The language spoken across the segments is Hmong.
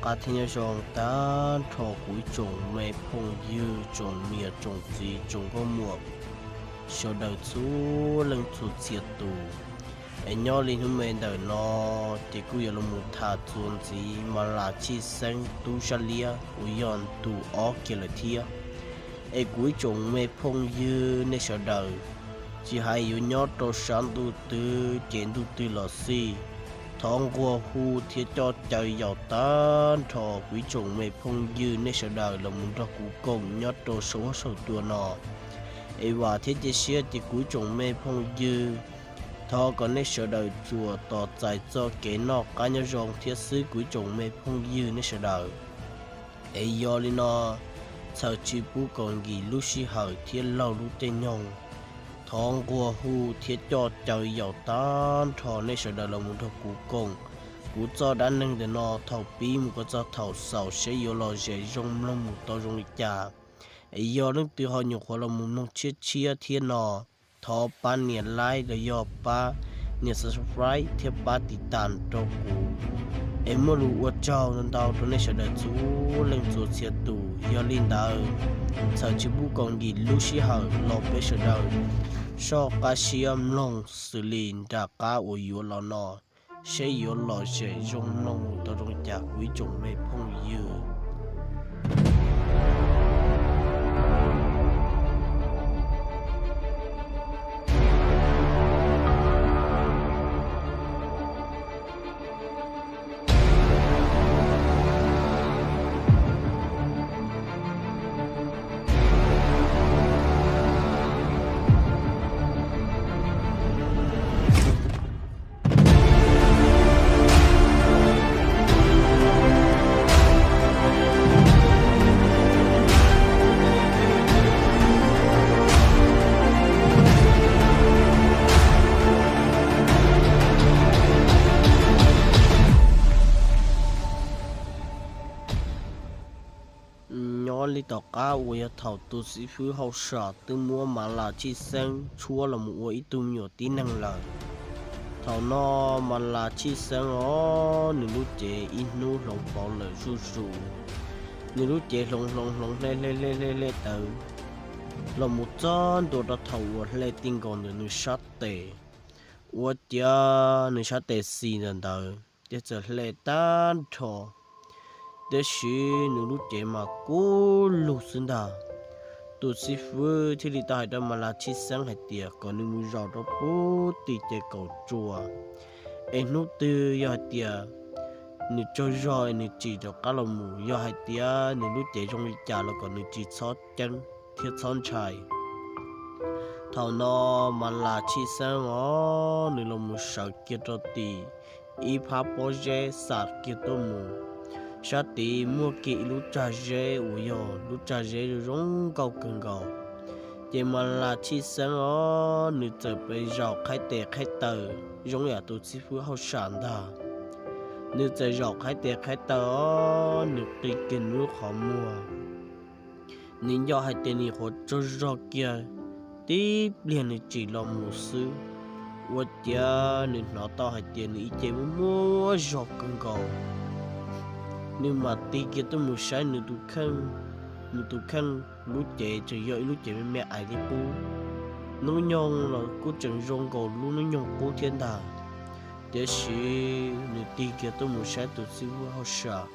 Qab thiab nyob zoo tag nrho kuv ib tsoom me phooj ywg, tsoom niam tsoom txiv, tsoom nkauj muam, sawv daws txhua leej txhua txhia tus. Es nyob li hnub me ntawm no, ces kuj yuav los mus tham txuas ntxiv Mas Las Tshij Xeeb tub sab liab uas yog ntu ob kiag lawm thiab. Es kuv ib tsoom me phooj ywg nej sawv daws, tsis hais yuav nyob rau sab ntuj twg ces ntuj twg los xij, thov nquag hu thiab coj caw yaum tag nrho kuv ib tsoom me phooj ywg nej sawv daws los mus nrog kuv koom nyob rau saum huab saum cua no. Es vam thiab cia siab tias kuv ib tsoom me phooj ywg, thov kom nej sawv daws tsuas tos txais txoj kev noj qab nyob zoo thiab xwb kuv ib tsoom me phooj ywg nej sawv daws. Es yog li no, txhawm tsis pub kom nkim lub sij hawm thiab laug lub caij nyoog, thov nquag hu thiab coj caw yaum tag nrho nej sawv daws los mus nrog kuv koom kuv txoj dab neeg ntawm no thaum pib mus kom txog thaum xaus seb yuav lom zem zoo mloog mus tau zoo li cas. Es yog leej twg ho nyuam qhuav los mus mloog tshiab tshiab thiab no, thov pab nias like los yog pab nias subscribe thiab pab tiv tas rau kuv. Es muaj lus ua tsaug ntau ntau rau nej sawv daws txhua leej txhua txhia tus. Yog li ntawd, txhawm tsis pub kom nkim lub sij hawm los peb sawv daws soj qab siab mloog xws li nram qab uas yuav los no, seb yuav lom zem zoo mloog mus tau zoo li cas kuv ib tsoom me phooj ywg. Nyob li tom qab uas yog thaum tus xib fwb hauj sam twb muab Mas Las Tshij Xeeb tshuab los mus ua ib tug me nyuam tib neeg lawm, thaum no Mas Las Tshij Xeeb os, nws lub cev ib hnub hloov pauv lawm zuj zus. Nws lub cev hloov hloov hloov hle hle hle hle hle tawv los mus txog ntua rau thaum uas hle ti nkaus ntawm nws sab tes, ua ciav nws sab tes xis ntawm ntawd ces txawm hle tag nrho, tiam sis nws lub cev mas kub lug xwb ntag. Tus xib fwb thiaj li tau hais rau Mas Las Tshij Xeeb hais tias kom nws mus zaum rau pub tim ces kaum tsua, es hnub twg yog hais tias nws tsaug zog es nws tsim rov qab los mus, yog hais tias nws lub cev zoo li cas los kom nws tsis txhob ceeb thiab txhob ntshai. Thaum no Mas Las Tshij Xeeb os, nws los mus sawv kiag rau tim ib phab pob zeb xam kiag tuaj mus, sab tid muaj kiag ib lub tsag zeb uas yog lub tsag zeb zoo nkauj kawg nkaus. Ces Mas Las Tshij Xeeb os, nws txawm pes zaum qhaib tes qhaib taw zoo yam tus xib fwb hauj sam ntag. Nws txawm zaum qhaib tes qhaib taw os, nws qi kiag nws lub qhov muag, nws nco hais tias nws nyuam qhuav tsaug zog kiag tib pliag nws tsim los mus xwb, ua ciav nws hnov tau hais tias nws ib ce muaj muaj zog kawg nkaus. Nws mam tig kiag tuaj mus saib nws tus kheej, nws tus kheej lub cev tseem yog ib lub cev me me ais li qub. Hnub nyoog los kuj tseem zoo nkaus lub hnub nyoog qub thiab ntag, tiam sis nws tig kiag tuaj mus saib tus xib fwb hauj sam,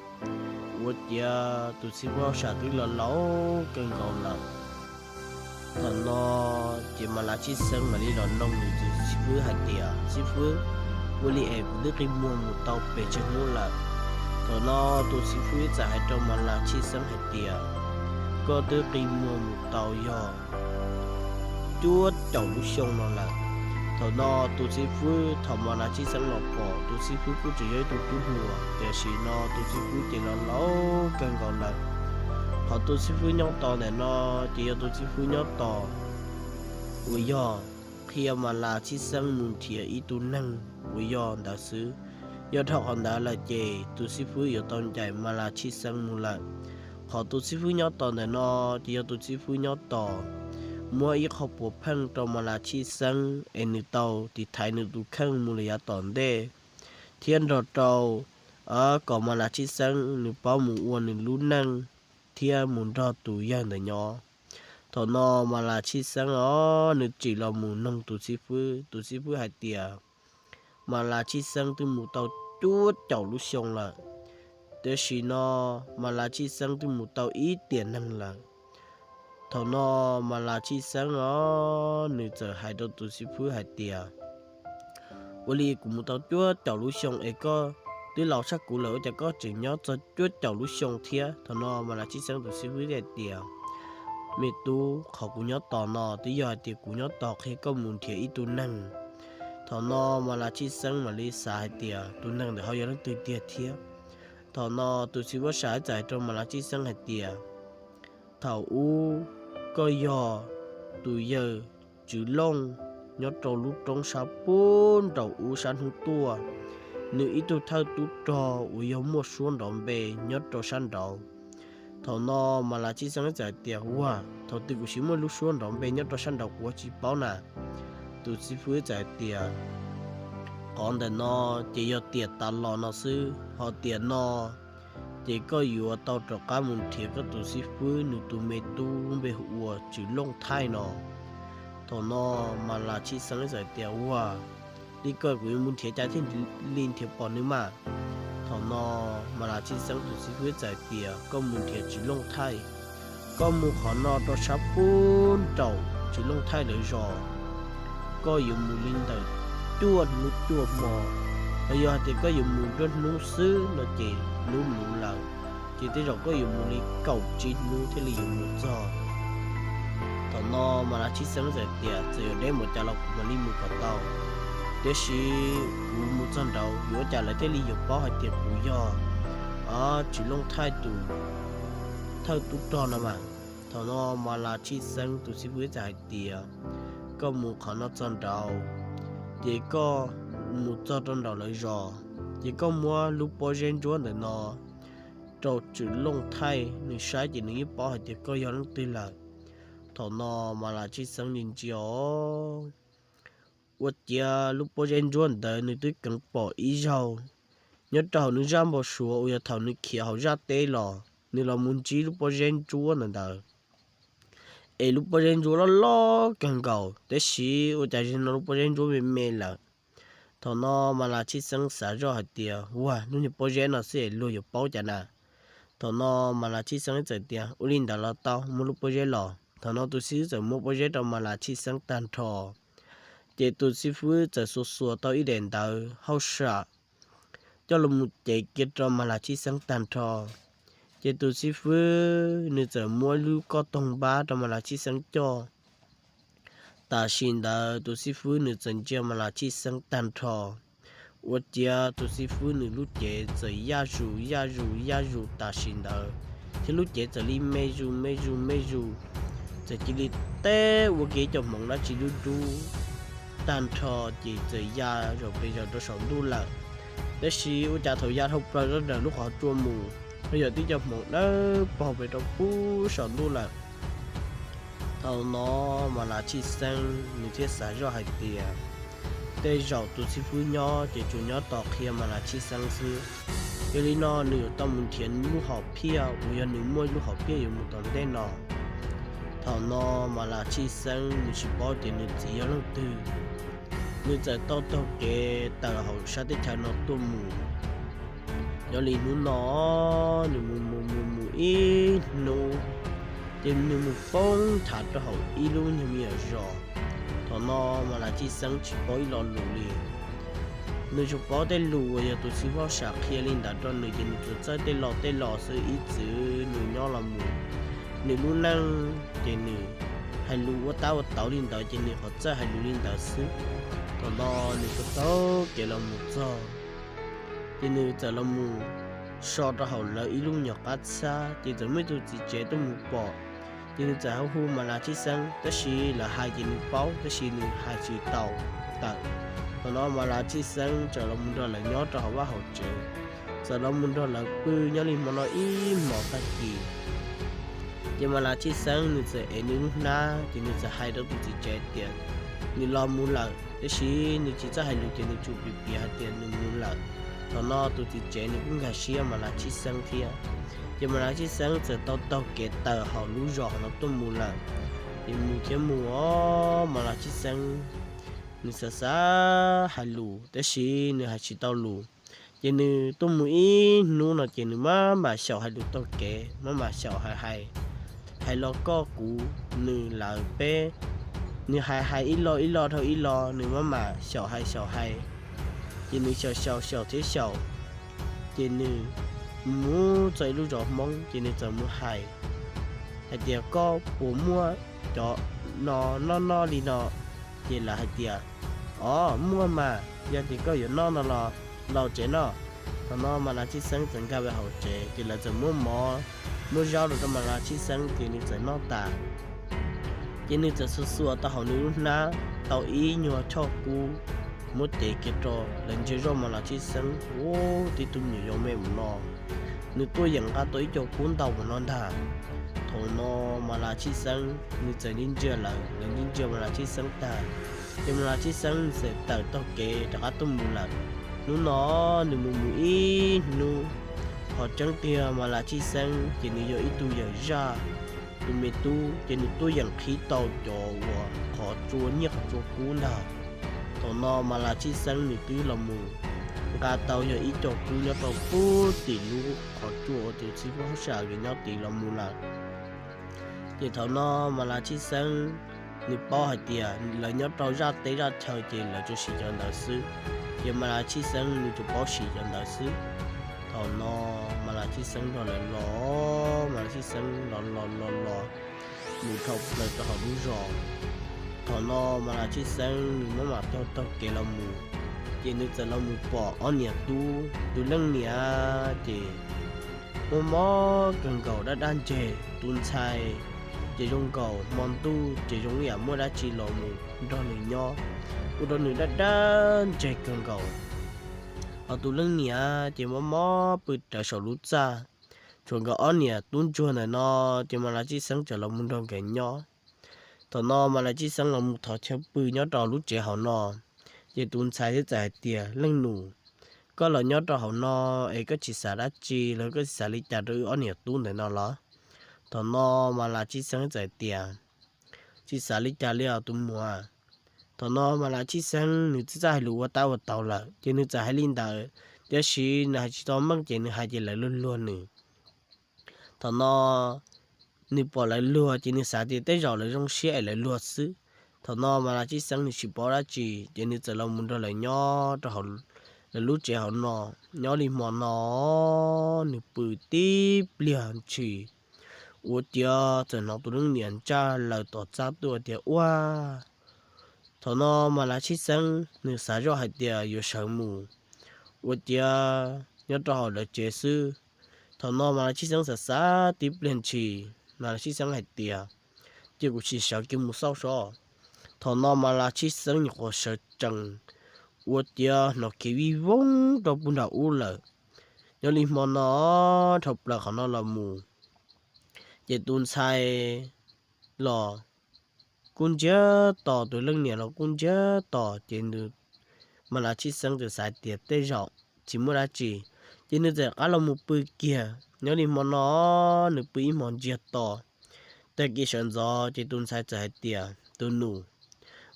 ua ciav tus xib fwb hauj sam twb los laus kawg nkaus lawm. Thaum no ces Mas Las Tshij Xeeb mam li los noog nws tus xib fwb hais tias, Xib fwb, ua li es kuv twb qi muag mus tau pes tsawg hnub lawm? Thaum no tus xib fwb txawm hais rau Mas Las Tshij Xeeb hais tias, Koj twb qi muag mus tau yog cuaj caum lub xyoo no lawm. Thaum no tus xib fwb, thaum Mas Las Tshij Xeeb los pom, tus xib fwb kuj tseem yog ib tug tub hluas, tiam sis no tus xib fwb ces los laus kawg nkaus lawm. Qhov tus xib fwb nyob tos ntawm no ces yog tus xib fwb nyob tos uas yog qhia Mas Las Tshij Xeeb mus nrhiav ib tug neeg uas yog ntawd xwb. Yog dhau qhov ntawd lawm ces tus xib fwb yuav tau ncaim Mas Las Tshij Xeeb mus lawm. Qhov tus xib fwb nyob tos ntawm no ces yog tus xib fwb nyob tos muab ib qho puav pheej rau Mas Las Tshij Xeeb es nws tau tiv thaiv nws tus kheej mus lawm yav tom ntej, thiab nrog rau kom Mas Las Tshij Xeeb nws paub mus ua nws lub neej thiab mus nrog tus yawg ntawd nyob. Thaum no Mas Las Tshij Xeeb os nws tsim los mus noog tus xib fwb, tus xib fwb hais tias Mas Las Tshij Xeeb twb mus tau cuaj caum lub xyoo lawm, tiam sis no Mas Las Tshij Xeeb twb mus tau ib tiam neeg lawm. Thaum no Mas Las Tshij Xeeb os nws txawm hais rau tus xib fwb hais tias, ua li kuv mus tau cuaj caum lub xyoo es koj twb laus tshaj kuv lawm ua cas koj tseem nyob txog cuaj caum lub xyoo thiab? Thaum no Mas Las Tshij Xeeb tus xib fwb hais tias, me tub, qhov kuv nyob tos no twb yog hais tias kuv nyob tos qhia koj mus nrhiav ib tug neeg. Thaum no Mas Las Tshij Xeeb mam li xav hais tias tus neeg ntawd ho yog leej twg tiag thiab. Thaum no tus xib fwb Vaj Sam txawm hais rau Mas Las Tshij Xeeb hais tias, thaum ub koj yog tus yawg Tswv Looj nyob rau lub roob sab pub nraum ub sab hnub tuaj, nws ib tug thawj tub rog uas yog muaj suab nrov npe nyob rau sab nraud. Thaum no Mas Las Tshij Xeeb txawm hais tias, ua, thaum twg kuv siv muaj lub suab nrov npe nyob rau sab nraud kuv tsis paub na. Tus xib fwb txawm hais tias, qhov ntawm no ces yog tiam tas los no xwb, ho tiam no ces koj yuav tau rov qab mus nrhiav koj tus xib fwb nws tus me tub lub npe hu ua Tswv Looj Thaij no. Thaum no Mas Las Tshij Xeeb txawm hais tias, ua, li ko kuv yuav mus nrhiav cas thiaj li nrhiav pom nws mas? Thaum no Mas Las Tshij Xeeb tus xib fwb txawm hais tias, koj mus nrhiav Tswv Looj Thaij, koj mus qhov no rau sab pub nraum Tswv Looj Thaij lawv zos, koj yuav mus li ntawm cuaj hnub cuaj hmo, los yog hais tias koj yuav mus nruab hnub xwb no ces hnub luv lawm, ces tej zaum koj yuav mus li kaum tsib hnub thiaj li yuav mus txog. Thaum no Mas Las Tshij Xeeb txawm tias, txawm yuav deb npaum cas los kuv mam li mus kom tau, tiam sis kuv mus txog nraud yuav ua cas lawv thiaj li yuav paub hais tias kuv yog Tswv Looj Thaij tus thawj tub rog no mas? Thaum no Mas Las Tshij Xeeb tus xib fwb txawm hais tias, koj mus qhov no txog nraud, ces koj mus txog rau nraum lawv zos, ces koj muab lub pob zeb ntsuab ntawm no rau Tswv Looj Thaij nws saib ces nws yeej paub hais tias koj yog leej twg lawm. Thaum no Mas Las Tshij Xeeb ntsia ntsia, ua ciav lub pob zeb ntsuab ntawd nws twb keev pom ib zaug nyob rau hauv nws zaj npau suav uas yog thaum nws khiav hauv zaj teb los nws los mus ntsib lub pob zeb ntsuab ntawd ntawd. Es lub pob zeb ntsuab loj loj kawg nkaus, tab sis ua cas zaum no lub pob zeb ntsuab me me lawm. Thaum no Mas Las Tshij Xeeb xav zoj hais tias, ua, lub niag pob zeb no xwb es luag yuav paub cas na. Thaum no Mas Las Tshij Xeeb txawm tias, ua li ntawd los tau, muab lub pob zeb los. Thaum no tus xib fwb txawm muab pob zeb rau Mas Las Tshij Xeeb tag nrho, ces tus xib fwb txawm xuas xuas tau ib daim ntawv hauj sam coj los mus cev kiag rau Mas Las Tshij Xeeb tag nrho. Ces tus xib fwb nws txawm muab lub koj toog npab rau Mas Las Tshij Xeeb coj. Tam sim ntawd tus xib fwb nws txawm ntsia Mas Las Tshij Xeeb tag nrho, ua ciav tus xib fwb nws lub cev txawm yaj zus yaj zus yaj zus tam sim ntawd, thiab lub cev txawm li me zus me zus me zus, txawm cia li teb ua kiag ib co hmoov dab tsi dub dub tag nrho, ces txawm ya zaum pes zaws rau saum ntuj lawm. Tab sis ua cas thaum ya dhau plaws zoj daws lub qhov tsua mus, ho yog tib co hmoov dawb paug pes rau pub saum ntuj lawm. Thaum no Mas Las Tshij Xeeb nws thiaj xav zoj hais tias, tej zaum tus xib fwb nyob ces tsuas nyob tos qhia Mas Las Tshij Xeeb xwb. Yog li no nws yuav tau mus nrhiav lub hom phiaj uas yog nws muaj lub hom phiaj yuav mus tom ntej no. Thaum no Mas Las Tshij Xeeb nws tsis paub tias nws txiv yog leej twg, nws txawm tau taug kev tawm hauv sab teb chaws no tuaj mus. Yog li hnub no nws mus mus mus mus ib hnub, ces nws mus poob nthav rau hauv ib lub nyuag me nyuam zos. Thaum no Mas Las Tshij Xeeb tsis paub ib lo lus li. Nws tsuas paub tej lus uas yog tus xib fwb Vaj Sam qhia li ntawd rau nws ces nws tsuas txawj tej lo tej lo xwb, ib txwm nws nyob los mus, nws lub neej ces nws hais lus ua tab ua tauv li ntawd ces nws qhov txawj hais lus li ntawd xwb. Thaum no nws tau taug kev los mus txog, ces nws txawm los mus so rau hauv lawv ib lub nyuag qab txhab, ces txawm muaj ib tug txiv tsev tuaj mus pom, ces nws txawm hu hu Mas Las Tshij Xeeb, tab sis lawv hais ces nws paub tab sis nws hais tsis tau tawm. Thaum no Mas Las Tshij Xeeb txawm los mus nrog lawv nyob rau hauv vaj hauv tsev, txawm los mus nrog lawv pw nyob li hmo no ib hmos tag kis. Ces Mas Las Tshij Xeeb nws txawm ev nws lub hnab ces nws txawm hais rau tus txiv tsev tias nws los mus lawm, tab sis nws tsis txawj hais lus ces nws tsuas piav piav hais tias nws mus lawm. Thaum no tus txiv tsev nws kuj nkag siab Mas Las Tshij Xeeb thiab. Ces Mas Las Tshij Xeeb txawm tau taug kev tawm hauv lub zos hauv no tuaj mus lawm. Ces mus thiab mus os, Mas Las Tshij Xeeb nws xav xav hais lus tab sis nws hais tsis tau lus. Ces nws tuaj mus ib hnub no ces nws maj mam xyaum hais lus taug kev, maj mam xyaum hais hais, hais los koj kuv nws lawv peb, nws hais hais ib lo ib lo dhau ib lo, nws maj mam xyaum hais xyaum hais. Ces nws xyaum xyaum xyaum thiab xyaum, ces nws mus txog ib lub zos Hmoob ces nws txawm mus hais, hais tias koj puas muaj cov no noj noj li no? Ces lawv hais tias, o, muaj mas, yog tias koj yuav noj no los los tsev noj. Thaum no Mas Las Tshij Xeeb txawm nkag hauv tsev ces lawv txawm muab mov muab zaub rau rau Mas Las Tshij Xeeb ces nws txawm noj tas. Ces nws txawm xuas xuas tau hauv nws lub hnab tau ib nyuag choj kub, muab cev kiag rau lawv ntsia zoj Mas Las Tshij Xeeb, ua tib tug me nyuam yaus me mus no, nws tuaj yeem nqa tau ib co kub ntau mus no ntag. Thaum no Mas Las Tshij Xeeb nws txawm ntsia ntsia lawv, lawv ntsia ntsia Mas Las Tshij Xeeb tag, ces Mas Las Tshij Xeeb txawm tawm taug kev rov qab tuaj mus lawm. Hnub no nws mus mus ib hnub, qhov tseeb tiag Mas Las Tshij Xeeb ces nws yog ib tug yawm zaj, tus me tub ces nws tuaj yeem qhib tau cov uas qhov tsua nyiaj qhov tsua kub ntag. Thaum no Mas Las Tshij Xeeb nws twb los mus nqa tau yog ib co kub nyob rau pub tim lub qhov tsua uas tus txiv huab sab nyob tid los mus lawm. Ces thaum no Mas Las Tshij Xeeb nws paub hais tias lawv nyob rau zaj teb zaj chaw ces lawv tsuas siv cov ntawd xwb, ces Mas Las Tshij Xeeb nws tsuas paub siv cov ntawd xwb. Thaum no Mas Las Tshij Xeeb nrog lawv los, Mas Las Tshij Xeeb los los los los mus dhau plaws rau hauv lub zos. Thaum no Mas Las Tshij Xeeb nws maj mam taug taug kev los mus, ces nws txawm los mus pom ob niam tub, tus leej niam ces muaj mob kawg nkaus dab dab ntseg, tus ntxhais ces zoo nkaus hmo ntuj ces zoo ib yam muaj dab tsi los mus nrog nws nyob, ua rau nws dab dab ntseg kawg nkaus. Hos tus leej niam ces mob mob pw rawv saum lub txaj. Tshuav nkawd ob niam tub ntsuag ntawm no, ces Mas Las Tshij Xeeb txawm los mus nrog nkawd nyob. Thaum no Mas Las Tshij Xeeb los mus thov chaw pw nyob rau lub tsev hauv no, ces tus ntxhais thiaj txawm hais tias, leej nus, koj los nyob rau hauv no es koj tsis xav dab tsi los koj tsis xav li cas rau wb ob niam tub ntawm no los? Thaum no Mas Las Tshij Xeeb txawm hais tias, tsis xav li cas li os tus muam. Thaum no Mas Las Tshij Xeeb nws twb txawj hais lus ua tab ua taug lawm ces nws txawm hais li ntawd, tiam sis nws hais tsis tau meej ces nws hais ces lawv luag luag nws. Thaum no nws pom lawv luag ces nws xav tias tej zaum lawv zoo siab es lawv luag xwb. Thaum no Mas Las Tshij Xeeb nws tsis paub dab tsi ces nws txawm los mus nrog lawv nyob rau hauv lawv lub tsev hauv no. Nyob li hmo no nws pw tib pliag ntshis, ua ciav txawm hnov tus leej niam ntsaj laws tom txaj tuaj tias, ua. Thaum no Mas Las Tshij Xeeb nws xav zoj hais tias yuav sawv mus, ua ciav nyob rau hauv lawv tsev xwb. Thaum no Mas Las Tshij Xeeb xav xav tib pliag ntshis, Mas Las Tshij Xeeb hais tias, cia kuv sim sawv kiag mus xauj sob. Thaum no Mas Las Tshij Xeeb nyuam qhuav sawv tsees, ua ciav hnov kev vij voog rau puag nram ub lawm. Nyob li hmo no dhau plaws qhov no los mus, ces tus ntxhais los kuj ntsiag to, tus leej niam los kuj ntsiag to, ces Mas Las Tshij Xeeb txawm xav tias tej zaum tsis muaj dab tsi, ces nws txawm rov qab los mus pw kiag. Nyob li hmo no nws pw ib hmos ntsiag to. Tag kis sawv ntxov ces tus ntxhais txawm hais tias, tus nus,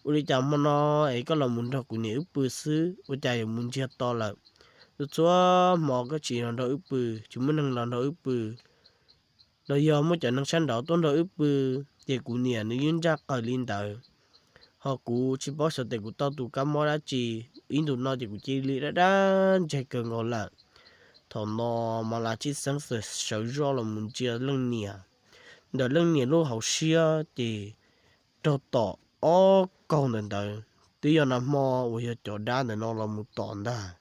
ua li cas hmo no es koj los mus nrog kuv niam wb pw xwb ua cas yuav mus ntsiag to lawm? Txhua txhua hmo koj tsis los nrog wb pw, tsis muaj neeg los nrog wb pw, los yog muaj cov neeg sab nraud tuaj nrog wb pw, ces kuv niam nws yeej ntsaj qaws li ntawd. Ho kuv tsis paub xyov tes kuv tau tus kab mob dab tsi, ib ntus no ces kuv cia li dab dab ntseg kawg nkaus lawm. Thaum no Mas Las Tshij Xeeb txawm sawv zoj los mus ntsia leej niam. Ntawm leej niam lub hauv siab ces raug tom ob kaug ntawm ntawd, twb yog nag hmo uas yog cov dab ntawm no los mus tom ntag.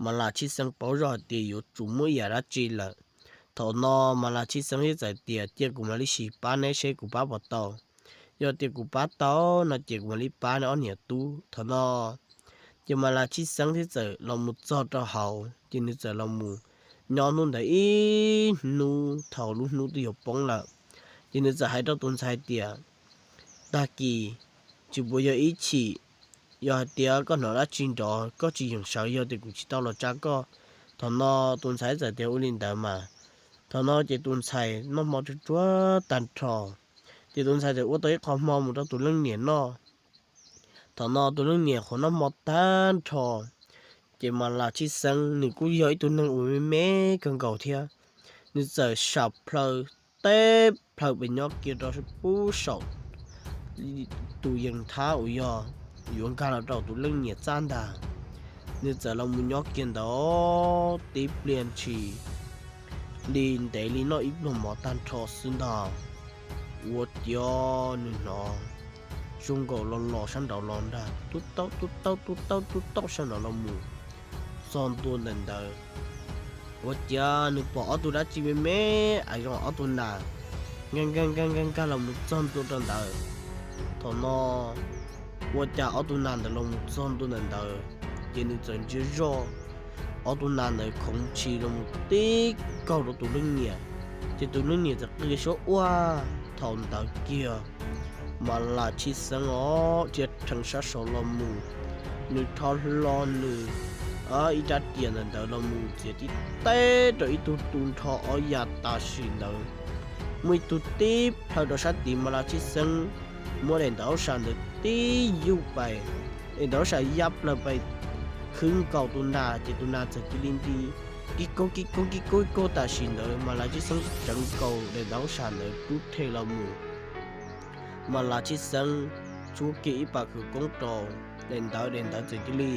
Mas Las Tshij Xeeb paub zoj hais tias yuav tsum muaj ib yam dab tsi lawm. Thaum no Mas Las Tshij Xeeb thiaj txawm tias, cia kuv mam li sim pab neb seb kuv pab puas tau. Yog tias kuv pab tau no ces kuv mam li pab neb ob niam tub. Thaum no ces Mas Las Tshij Xeeb thiaj txawm los mus txog rau hauv, ces nws txawm los mus nyob hnub ntawd ib hnub thaum lub hnub twb yuav poob lawm. Ces nws txawm hais rau tus ntxhais tias, tag kis tsis puas yog ib chim Yog hais tias koj hnov dab tsi nrov koj tsis yeem sawv yog tias kuv tsis tau los tsa koj. Thaum no tus ntxhais txawm tias ua li ntawd mas. Thaum no ces tus ntxhais noj hmo tsuag tsuag tag nrho, ces tus ntxhais txawm ua tau ib qho hmo mus rau tus leej niam noj. Thaum no tus leej niam qhuav noj hmo tag nrho, ces Mas Las Tshij Xeeb nws kuj yog ib tug neeg uas me me kawg nkaus thiab, nws txawm sam plhaw teb plhaw pes nyob kiag rau pub saum tus yees thab uas yog yuav nkag los rau tus leej niam txaj ntag. Nws txawm los mus nyob kiag ntawd tib pliag ntshis li ntev li noj ib pluag mov tag nrho xwb ntag, ua ciav nws hnov zoo nkaus los los sab nraud los nrag tub taub tub taub tub taub tub taub sab nraud los mus txog ntua ntawm ntawd. Ua ciav nws pom ob tug dab tsi me me, ais zoo ob tug nas nkag nkag nkag nkag nkag los mus txog ntua rau ntawd. Thaum no ua cas ob tug nas ntawd los mus txog ntua ntawm ntawd, ces nws txawm ntsia zoj, ob tug nas ntawd khoov ntshis los mus tib kaug rau tus leej niam, ces tus leej niam txawm qw suab ua. Thaum ntawd kiag Mas Las Tshij Xeeb os dhia rhees sab saud los mus, nws rho hlo nws ib rab riam ntawm ntawd los mus txiav tib teb rau ib tug tu nrho ob yam tam sim ntawd. Muaj ib tug tib plhaw rau sab tid, Mas Las Tshij Xeeb muab daim ntawv aub sam ntawd tib yuj pais, daim ntawv aub sam ya plaws pais khwb nkaus tus nas, ces tus nas txawm cia li nti kib kaug kib kaug kib kaug kib kaug tam sim ntawd. Mas Las Tshij Xeeb tsawv nkaus daim ntawv aub sam ntawd rub rhe los mus. Mas Las Tshij Xeeb tshuab kiag ib pas khawv koob rau daim ntawv, daim ntawv txawm cia li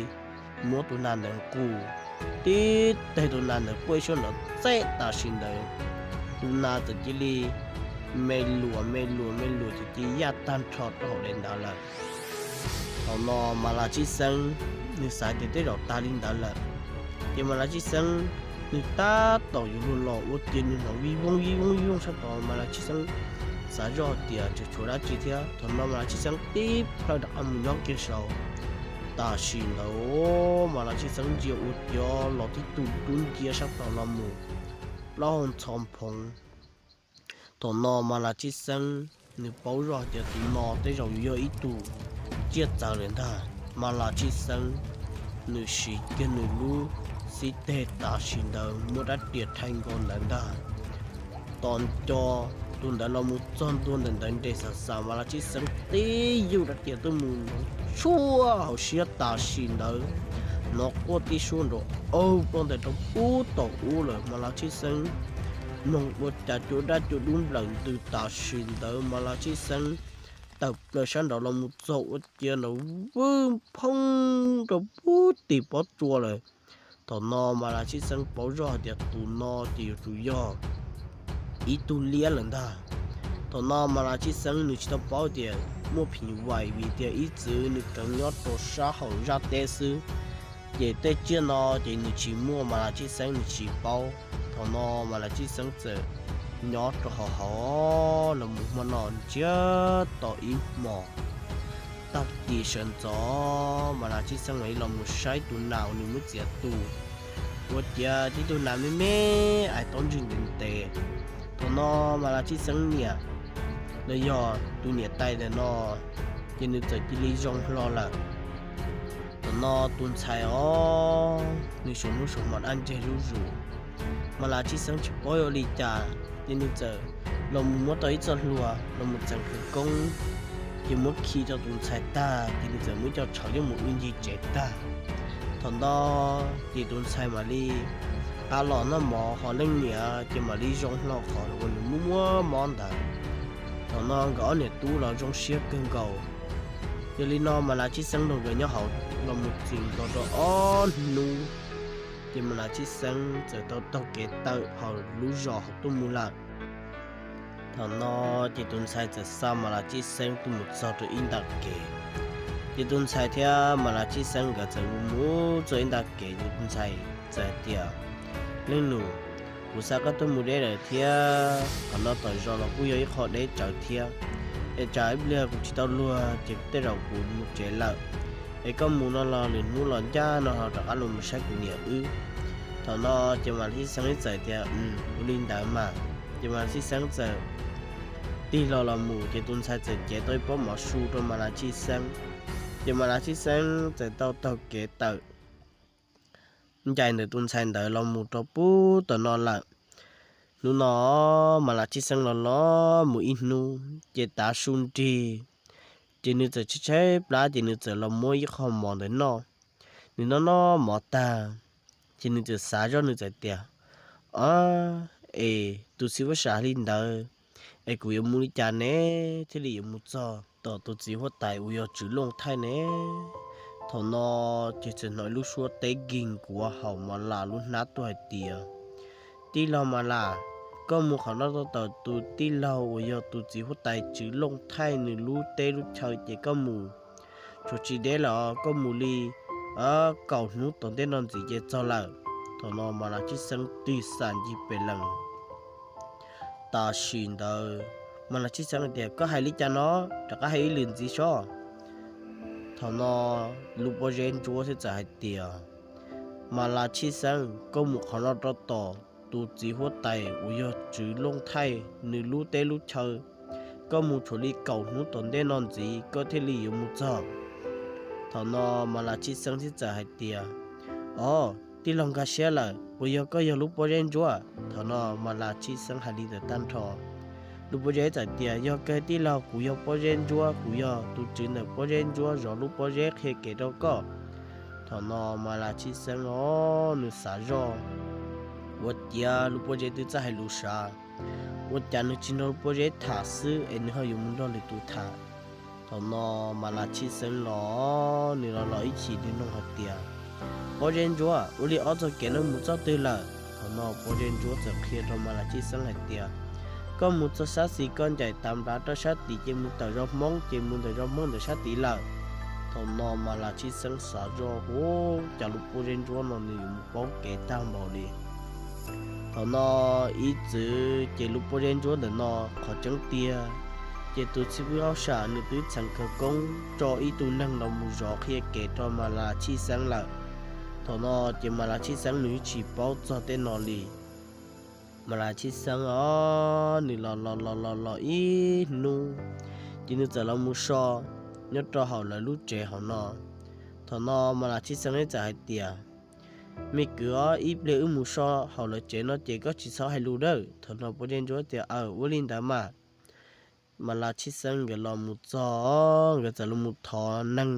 muab tus nas ntawd nqus tib teg, tus nas ntawd quaj ib suab nrov txej tam sim ntawd. Tus nas txawm cia li me luas me luas me luas ces cia li yaj tag nrho rau hauv daim ntawv lawm. Thaum no Mas Las Tshij Xeeb nws xav tias tej zaum tas li ntawd lawm, ces Mas Las Tshij Xeeb nws tab tom yuav luag los ua ciav nws hnov vij vooj vij vooj vij vooj sab tod. Mas Las Tshij Xeeb xav zoj tias tseem tshuav dab tsi thiab. Thaum no Mas Las Tshij Xeeb tib plhaw rov qab mus nyob kiag saud. Tam sim ntawd Mas Las Tshij Xeeb ntsia ua ciav los tib tug dub nciab sab tod los mus plaub hau ntxhov phoov. Thaum no Mas Las Tshij Xeeb nws paub zoj hais tias tus no tej zaum yog ib tug tsiaj txawv lawm ntag. Mas Las Tshij Xeeb nws siv kiag nws lub xib teg tam sim ntawd muab rab riam rhais nkaus ntawd ntag. Tos nco tus ntawd los mus txog ntua ntawm ntawd nres xav xav, Mas Las Tshij Xeeb tib yuj rab riam tuaj mus tshuab hauv siab tam sim ntawd, hnov quaj tib suab nrov aug ploj ntais rau pub tom ub lawm. Mas Las Tshij Xeeb mloog ua cas cua daj cua dub nplawm ntws tam sim ntawd. Mas Las Tshij Xeeb tawm plaws sab nraud los mus txog ua ciav nrov vwj phoob rau pub tim pob tsuas lawm. Thaum no Mas Las Tshij Xeeb paub zoj hais tias tus no ces yuav tsum yog ib tug liab lawm ntag. Thaum no Mas Las Tshij Xeeb nws tsis tau paub tias muaj phim vais vim tias ib txwm nws kawv nyob rau sab hauv zaj teb xwb, ces tej tsiaj no ces nws tsis muaj, Mas Las Tshij Xeeb nws tsis paub. Thaum no Mas Las Tshij Xeeb txawm nyob rau hauv hauv los mus hmo no ntsiag to ib hmos. Tag kis sawv ntxov Mas Las Tshij Xeeb mam li los mus saib tus nas uas nws muab txiav tu, ua ciav tib tug nas me me ais taub ntswg ntev ntev. Thaum no Mas Las Tshij Xeeb niam los yog tus niam tais ntawm no ces nws txawm cia li zoo hlo lawm. Thaum no tus ntxhais os nws suav hnub suav hmo dab ntseg zuj zus. Mas Las Tshij Xeeb tsis paub ua li cas ces nws txawm los mus muab tau ib txoj hlua los mus txeev khawv koob, ces muab khi rau tus ntxhais tag ces nws txawm muab cov tshauv coj mus wb ncig tsev tag. Thaum no ces tus ntxhais mam li qab los noj mov, ho leej niam ces mam li zoo hlo qhov uas nws muaj muaj mob ntawd. Thaum no nkawd ob niam tub los zoo siab kawg nkaus. Yog li no Mas Las Tshij Xeeb nrog nkawd nyob hauv los mus txwm nkaus rau ob hnub, ces Mas Las Tshij Xeeb txawm tau taug kev tawm hauv lub zos hauv tuaj mus lawm. Thaum no ces tus ntxhais txawm xa Mas Las Tshij Xeeb tuaj mus txog rau ib nta kev. Ces tus ntxhais thiab Mas Las Tshij Xeeb nkawd txawm mus mus txog ib nta kev, ces tus ntxhais txawm hais tias, Leej nus, kuv xa koj tuaj mus deb lawm thiab, qhov no tom zos los kuj yog ib qho deb tsawv thiab, es tsam ib pliag kuv tsis tau luag ces tej zaum kuv mus tsev lawm. Es koj mus no los lwm hnub los ncaj no ho rov qab los mus saib kuv niam wb. Thaum no ces Mas Las Tshij Xeeb txawm tias, Ua li ntawd mas. Ces Mas Las Tshij Xeeb txawm tig hlo los mus, ces tus ntxhais txawm cev tau ib pob mov su rau Mas Las Tshij Xeeb. Ces Mas Las Tshij Xeeb txawm tau taug kev tawm ncaim ntawm tus ntxhais ntawd los mus rau pub tom no lawm. Hnub no Mas Las Tshij Xeeb los los mus ib hnub ces tav su nrig, ces nws txawm tshaib tshaib plab ces nws txawm los muab ib qho mov ntawd noj. Nws noj noj mov tag, ces nws txawm xav zoj nws txawm tias, Ob, es tus txiv huab sam li ntawd, es kuv yuav mus li cas ne thiaj li yuav mus txog tom tus txiv huab tais uas yog Tswv Looj Thaij ne? Thaum no ces txawm hnov ib lub suab teb nkees nkuav hauv Mas Las lub hnab tuaj hais tias, Tij laug Mas Las, koj mus qhov no rau tom tus tij laug uas yog tus txiv huab tais Tswv Looj Thaij nws lub teb lub chaw ces koj mus. Tshuav tsis deb lawm, koj mus li kaum hnub tom ntej no ntxiv ces txog lawm. Thaum no Mas Las Tshij Xeeb tig xam ncig pem lees. Tam sim ntawd Mas Las Tshij Xeeb hais tias, Koj hais li cas no? Rov qab hais ib lwm ntxiv sob. Thaum no lub pob zeb ntsuab thiaj txawm hais tias, Mas Las Tshij Xeeb, koj mus qhov no rau tom tus txiv huab tais uas yog Tswv Looj Thaij nws lub teb lub chaw. Koj mus tshuav li kaum hnub tom ntej no ntxiv koj thiaj li yuav mus txog. Thaum no Mas Las Tshij Xeeb thiaj txawm hais tias, Ob, tij laug nkag siab lawm, puas yog koj yog lub pob zeb ntsuab? Thaum no Mas Las Tshij Xeeb hais li ntawd tag nrho, lub pob zeb txawm tias, Yog kawg tij laug, kuv yog pob zeb ntsuab, kuv yog tus tswv ntawm pob zeb ntsuab zov lub pob zeb qhia kev rau koj. Thaum no Mas Las Tshij Xeeb os nws xav zoj, ua ciav lub pob zeb twb txawj hais lus sav, ua cas nws tsis nrog lub pob zeb tham xwb es nws ho yuav mus nrog lwm tus tham? Thaum no Mas Las Tshij Xeeb los nws los los ib chim nws nug hais tias, Pob zeb ntsuab, ua li ob txoj kev no mus txoj twg lawm? Thaum no pob zeb ntsuab txawm qhia rau Mas Las Tshij Xeeb hais tias, Koj mus txog sab xis koj ncaim tav nplav rau sab tid ces mus tawm zos Hmoob ces mus ntawm zos Hmoob ntawm sab tid lawm. Thaum no Mas Las Tshij Xeeb xav zoj, Ua cas lub pob zeb ntsuab no nws yuav mus paub kev tag npaum li? Thaum no ib txwm ces lub pob zeb ntsuab ntawm no qhov tseeb tiag ces tus txiv huab sam nws twb txheev khawv koob tso ib tug neeg los mus zov qhia kev rau Mas Las Tshij Xeeb lawm. Thaum no ces Mas Las Tshij Xeeb nws tsis paub txog tej no li. Mas Las Tshij Xeeb os nws los los los los los ib hnub ces nws txawm los mus so nyob rau hauv lawv lub tsev hauv no. Thaum no Mas Las Tshij Xeeb txawm hais tias, Me kwv os, ib pliag wb mus so hauv lawv tsev no ces koj tsis txhob hais lus nawb. Thaum no pob zeb ntsuab tias, Aw, ua li ntawd mas. Mas Las Tshij Xeeb nkawd los mus txog, nkawd txawm los mus thov neeg,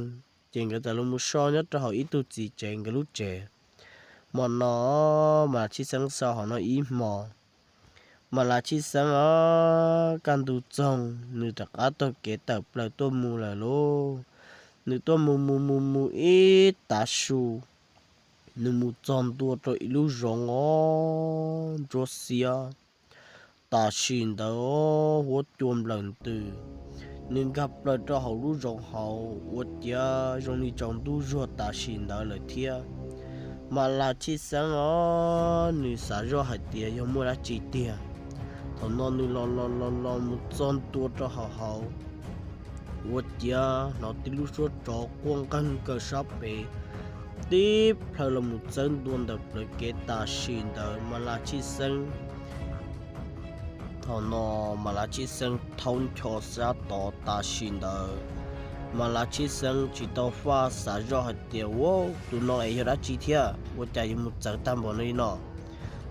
ces nkawd txawm los mus so nyob rau hauv ib tug txiv tsev nkawd lub tsev. Hmo no Mas Las Tshij Xeeb so hauv no ib hmo. Mas Las Tshij Xeeb os kaj ntug txoog nws rov qab taug kev tawm plaws tuaj mus lawm lauj. Nws tuaj mus mus mus mus ib tav su, nws mus txog ntua rau ib lub zoov os ntsuab xiab. Tam sim ntawd huab cua nplawm ntws, nws nkag plaws rau hauv lub zoov hauv ua ciav zoo li tsaus ntuj zuag tam sim ntawd lawm thiab. Mas Las Tshij Xeeb os nws xav zoj hais tias yog muaj dab tsi tiag. Thaum no nws los los los los mus txog ntua rau hauv hauv, ua ciav hnov tib lub suab tsov quaj nqeeg kaw sab pem tib plhaw los mus txawb ntua ntawm plawv kev tam sim ntawd Mas Las Tshij Xeeb. Thaum no Mas Las Tshij Xeeb thaub ncho sab tod tam sim ntawd, Mas Las Tshij Xeeb tsis tau faj xav zoj hais tias, Ua, tus no es yog dab tsi thiab ua cas yuav mus txawv tag npaum no li no?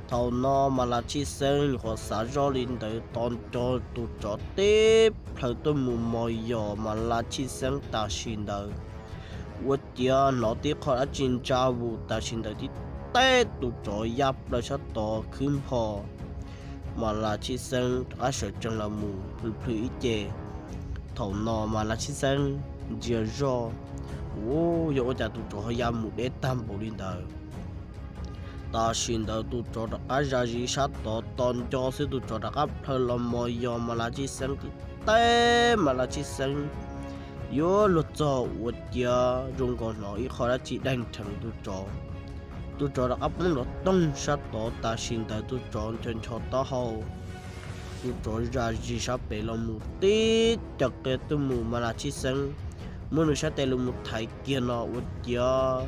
Thaum no Mas Las Tshij Xeeb nyuam qhuav xav zoj li ntawd tos nco tus tsov tib plhaw tuaj mus mos yos Mas Las Tshij Xeeb tam sim ntawd. Ua ciav hnov tib qho dab tsi ntsa vus tam sim ntawd tib teb tus tsov ya plaws sab tod khwb npho. Mas Las Tshij Xeeb rov qab sawv tsees los mus plhws plhws ib ce. Thaum no Mas Las Tshij Xeeb ntsia zoj, Ua, yog ua cas tus tsov ho ya mus deb tag npaum li ntawd? Tam sim ntawd tus tsov rov qab zam zis sab tod tos nco xwb tus tsov rov qab plhaw los mos yos Mas Las Tshij Xeeb tib teb Mas Las Tshij Xeeb yuav luag txog ua ciav zoo nkaus hnov ib qho dab tsi daig nrheev tus tsov. Tus tsov rov qab poob nrov toog sab tod tam sim ntawd tus tsov ncho ncho taub hau. Tus tsov zam zis sab pem los mus tib co qia tuaj mus Mas Las Tshij Xeeb muab nws sab tes los mus thaiv kiag no ua ciav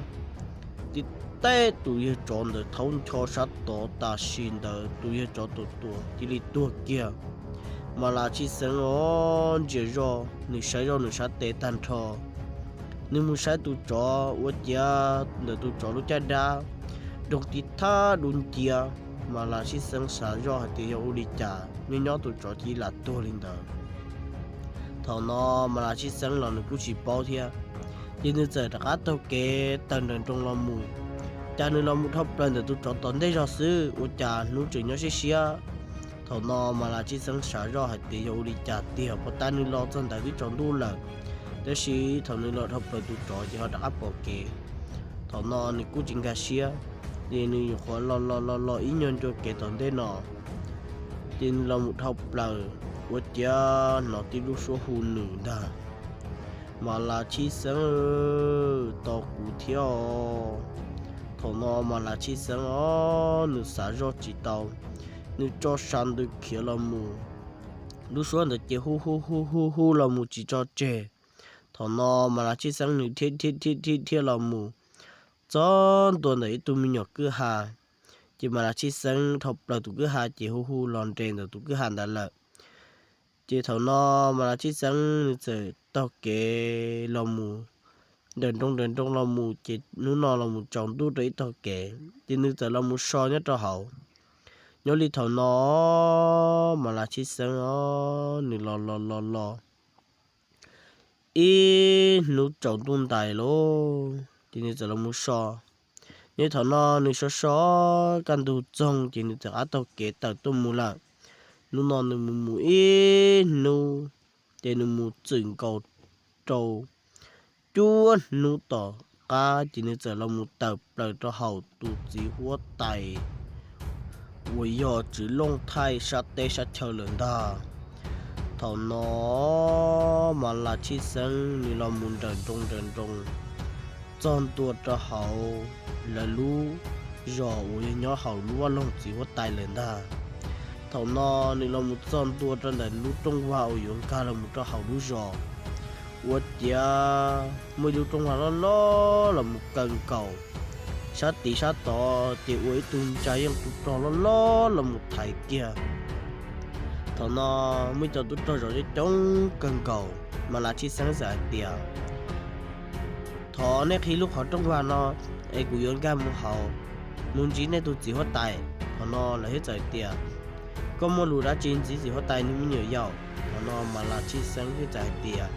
tib teb tus yawg tsov ntawd thaub ncho sab tod tam sim ntawd tus yawg tsov tus tuam cia li tuag kiag. Mas Las Tshij Xeeb os ntsia zoj nws saib zoj nws sab tes tag nrho, Nws mus saib tus tsov ua ciav ntawm tus tsov lub caj dab, doog tib thab dub ncia. Mas Las Tshib Xeeb xav zoj hais tias yog ua li cas nyob nyob tus tsov cia li lam tuag li ntawd. Thaum no Mas Las Tshib Xeeb los nws kuj tsis paub thiab, ces nws txawm rov qab taug kev tawm nrawm nroos los mus. Cas nws los mus dhau plaws ntawm tus tsov tom ntej zog xwb ua cas hnub tseem nyob siab siab. Thaum no Mas Las Tshib Xeeb xav zoj hais tias yog ua li cas tiag, puag ta nws los txog ntawd twb tsaus ntuj lawm. Tab sis thaum nws los dhau plaws tus tsov ces ho rov qab pom kev. Thaum no nws kuj tsis nkag siab, ces nws nyuam qhuav los los los los ib nyuag ncua kev tom ntej no, ces nws los mus dhau plaws ua ciav hnov tib lub suab hu nws ntag: Mas Las Tshib Xeeb, tos kuv thiab os. Thaum no Mas Las Tshib Xeeb os, nws xav zoj tsis tau, nws tso sa ntws khiav los mus. Lub suab ntawd ces hu hu hu hu hu los mus tsis tso tseg. Thaum no Mas Las Tshib Xeeb nws dhia dhia dhia dhia dhia los mus txog ntua ntawm ib tug me nyuam kwj ha. Ces Mas Las Tshib Xeeb dhau plaws tus kwj ha ces hu hu los nres ntawm tus kwj ha ntawd lawm. Ces thaum no Mas Las Tshib Xeeb nws txawm taug kev los mus, nrawm nroos nrawm nroos los mus ces hnub no los mus tsaus ntuj rau ib tog kev ces nws txawm los mus so nyob rau hauv. Nyob li thaum no Mas Las Tshib Xeeb os, nws los los los los ib hnub tsaus ntuj ntais lauj, ces nws txawm los mus so. Nyob li thaum no nws so so kaj ntug txoog ces nws txawm rov qab taug kev tawm tuaj mus lawm. Hnub no nws mus mus ib hnub, ces nws mus txwm nkaus rau cuaj hnub tom qab ces nws txawm los mus tawm plaws rau hauv tus txiv huab tais uas yog Tswv Looj Thaij sab teb sab chaw lawm ntag. Thaum no Mas Las Tshib Xeeb nws los mus nrawm nroos nrawm nroos txog ntua rau hauv lawv lub zos uas yog nyob hauv lub vaj loog txiv huab tais lawm ntag. Thaum no nws los mus txog ntua rau ntawm lub rooj vag uas yuav nkag los mus rau hauv lub zos, ua ciav muaj ib lub rooj vag loj loj los mus kaw nkaus, sab tid sab tod ces ua ib tug ntsa yeej tub rog loj loj los mus thaiv kiag. Thaum no muaj ib co tub rog zom coob coob kawg nkaus, Mas Las Tshib Xeeb txawm hais tias, thov nej qhib lub qhov rooj vag no es kuv yuav nkag mus hauv, mus ntsib nej tus txiv huab tais. Thaum no lawv thiaj txawm hais tias, koj muaj lus dab tsi ntxiv txiv huab tais nws me nyuam yaus? Thaum no Mas Las Tshib Xeeb thiaj txawm hais tias,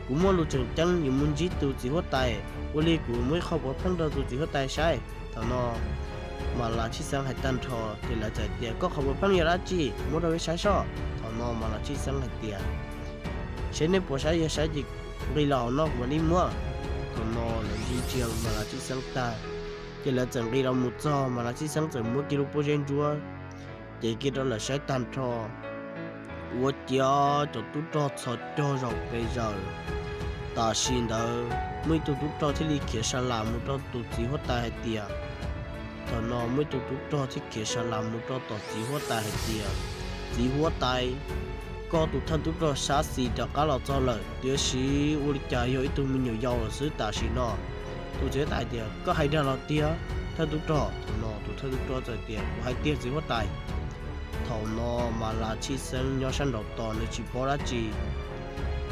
kuv muaj lus tseem ceeb yuav mus ntsib tus txiv huab tais, ua li kuv muaj ib qho puav pheej rau tus txiv huab tais saib. Thaum no Mas Las Tshib Xeeb hais tag nrho ces lawv txawm hais tias, koj qhov puav pheej yog dab tsi, muab rau peb saib soj. Thaum no Mas Las Tshib Xeeb hais tias, seb nej puas saib, yog saib ces nqis los hauv no kuv mam li muab. Thaum no lawv ntsia ntsia Mas Las Tshib Xeeb tag, ces lawv txawm nqis los mus txog, Mas Las Tshib Xeeb txawm muab kiag lub pob zeb ntsuab cev kiag rau lawv saib tag nrho, ua ciav cov tub rog txhos caug zaum pes zaws. Tam sim ntawd muaj ib tug tub rog thiaj li khiav sa las mus rau tus txiv huab tais hais tias, thaum no muaj ib tug tub rog thiaj khiav sa las mus rau tom txiv huab tais hais tias, txiv huab tais, koj tus thawj tub rog sab xis rov qab los txog lawm, tiam sis ua li cas yog ib tug me nyuam yaus lawm xwb tam sim no. Tus txiv huab tais hais tias, koj hais dag los tiag thawj tub rog? Thaum no tus thawj tub rog txawm tias, kuv hais tiag txiv huab tais. Thaum no Mas Las Tshib Xeeb nyob sab nraum tod nws tsis paub dab tsi,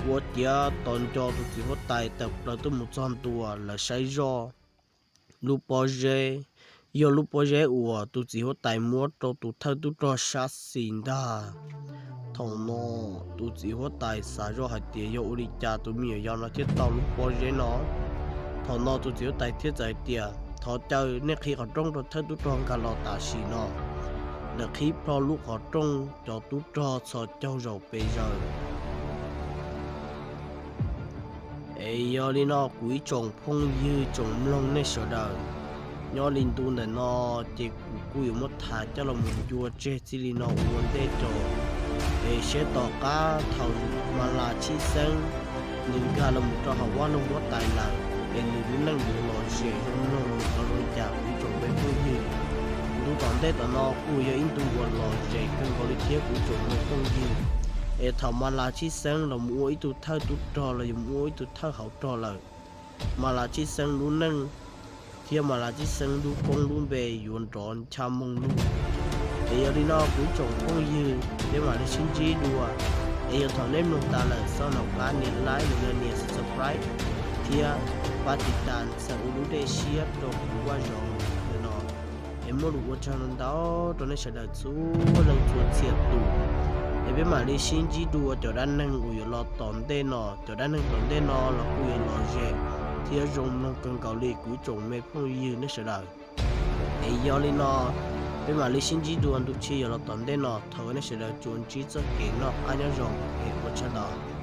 ua ciav tos nco tus txiv huab tais tawm plaws tuaj mus txog ntua. Lawv saib zoj, lub pob zeb yog lub pob zeb uas tus txiv huab tais muab rau tus thawj tub rog sab xis ntag. Thaum no tus txiv huab tais xav zoj hais tias yog ua li cas tus me nyuam yaus no thiaj tau lub pob zeb no. Thaum no tus txiv huab tais thiaj txawm hais tias, thov caw nej qhib qhov rooj rau thawj tub rog nkag los tam sim no. Lawv qhib plho lub qhov rooj, cov tub rog txhos caug zaum pes zaws. Es yog li no kuv ib tsoom phooj ywg tsoom mloog nej sawv daws, nyob li ntu ntawm no ces kuv kuj yuav muab tham coj los mus ncua tseg txij li no ua ntej tso. Es seb tom qab thaum Mas Las Tshib Xeeb nws nkag los mus rau hauv vaj loog huab tais lawm, es nws lub neej yuav lom zem zoo mloog los zoo li cas kuv ib tsoom phooj ywg. Ntu tom ntej tom no kuj yog ib ntu uas lom zem kawg nkaus li thiab kuv ib tsoom phooj ywg. Es thaum Mas Las Tshib Xeeb los mus ua ib tug thawj tub rog los yog mus ua ib tug thawj hauv rog lawm, Mas Las Tshib Xeeb lub neej thiab Mas Las Tshib Xeeb lub koob lub npe yuav nrov ncha moo lug. Es yog li no kuv ib tsoom phooj ywg, peb mam li sib ntsib dua. Es yog thaum nej mloog tas lawm xob nov qab nias like los yog nias subscribe, thiab pab tiv tas txhawm ua lub dej siab rau kuv Vaj Zoov no. Es muaj lus ua tsaug ntau rau nej sawv daws txhua leej txhua txhia tus. Es peb mam li sib ntsib dua cov dab neeg uas yuav los tom ntej no. Cov dab neeg tom ntej no los kuj yuav lom zem thiab zoo mloog kawg nkaus li kuv ib tsoom me phooj ywg nej sawv daws. Es yog li no, peb mam li sib ntsib dua ntu tshiab yuav los tom ntej no. Thov nej sawv daws tsuas ntsib txoj kev noj qab nyob zoo es ua tsaug ntau.